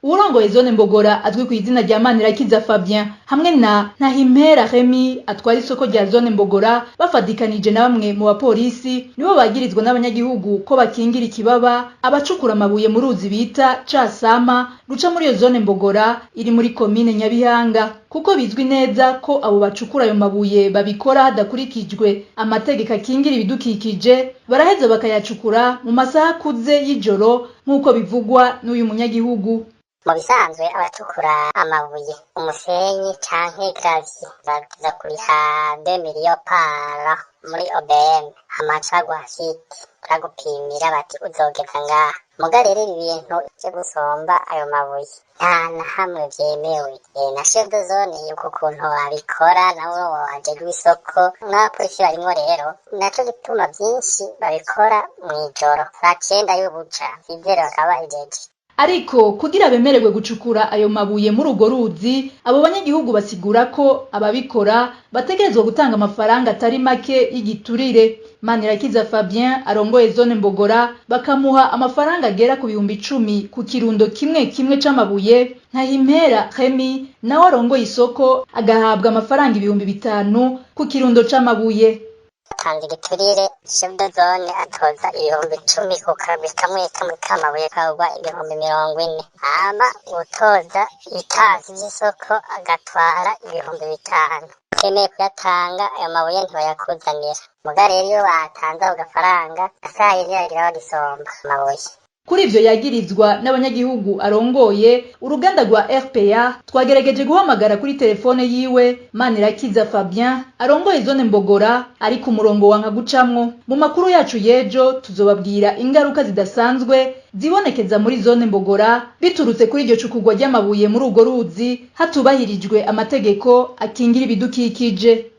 Uwurongoye zone Mbogora azwi ku izina rya Manirakiza Fabien hamwe na Ntahimpera Remy atwara isoko rya zone Mbogora bafadikanije na bamwe mu bapolisi, nibo bagirizwa n'abanyagihugu ko bakingira ikibaba abacukura amabuye mu ruzi bita Casama ruca muri iyo zone Mbogora iri muri komine Nyabihanga, kuko bizwi neza ko abo bacukura ayo mabuye babikora hadakurikijwe amategeko akingira ibidukikije, baraheza bakayacukura mu masaha akuze y'ijoro nk'uko bivugwa n'uyu munyagihugu. Mu bisanzwe abacukura amabuye, umusenyi canke gravier baza kuriha 2 millions par muri OBM, hama baguha site, baragupimira bati uzogeza ngaha. Muga rero ibi bintu vyo gusomba ayo mabuye nta na hamwe vyemewe. Na chef de zone uko kuntu babikora, nabo bajejwe isoko n'abapolisi barimwo, rero naco gituma vyinshi babikora mw'ijoro saa 9 y'ubuca, 6h bakaba bahejeje. Ariko kugira bemererwe gucukura ayo mabuye muri urwo ruzi, abo banyagihugu basigura ko ababikora bategerezwa gutanga amafaranga atari make y'igiturire. Manirakiza Fabien arongoye zone Mbogora bakamuha amafaranga agera ku 10,000 ku kirundo kimwe kimwe c'amabuye, Ntahimpera Remy nawe arongoye isoko agahabwa amafaranga 5000 ku kirundo c'amabuye. Batanze igiturire, chef de zone atoza 10,000 ku kagwi kamwe kamwe k'amabuye, kagwa 40,000, hama uwutoza ibitasi vy'isoko agatwara 5000. Utemeye kuyatanga, ayo mabuye ntibayakuzanira. Muga rero iyo batanze ako gafaranga, asaha ntiragira bagisomba amabuye. Kuri ivyo yagirizwa n'abanyagihugu arongoye, uruganda rwa RPA twagerageje guhamagara kuri telefone yiwe Manirakiza Fabien arongoye zone Mbogora, ariko umurongo wanka gucamwo. Mu makuru yacu y'ejo tuzobabwira ingaruka zidasanzwe zibonekeza muri zone Mbogora biturutse kuri iryo cukurwa ry'amabuye muri urwo ruzi hatubahirijwe amategeko akingira ibidukikije.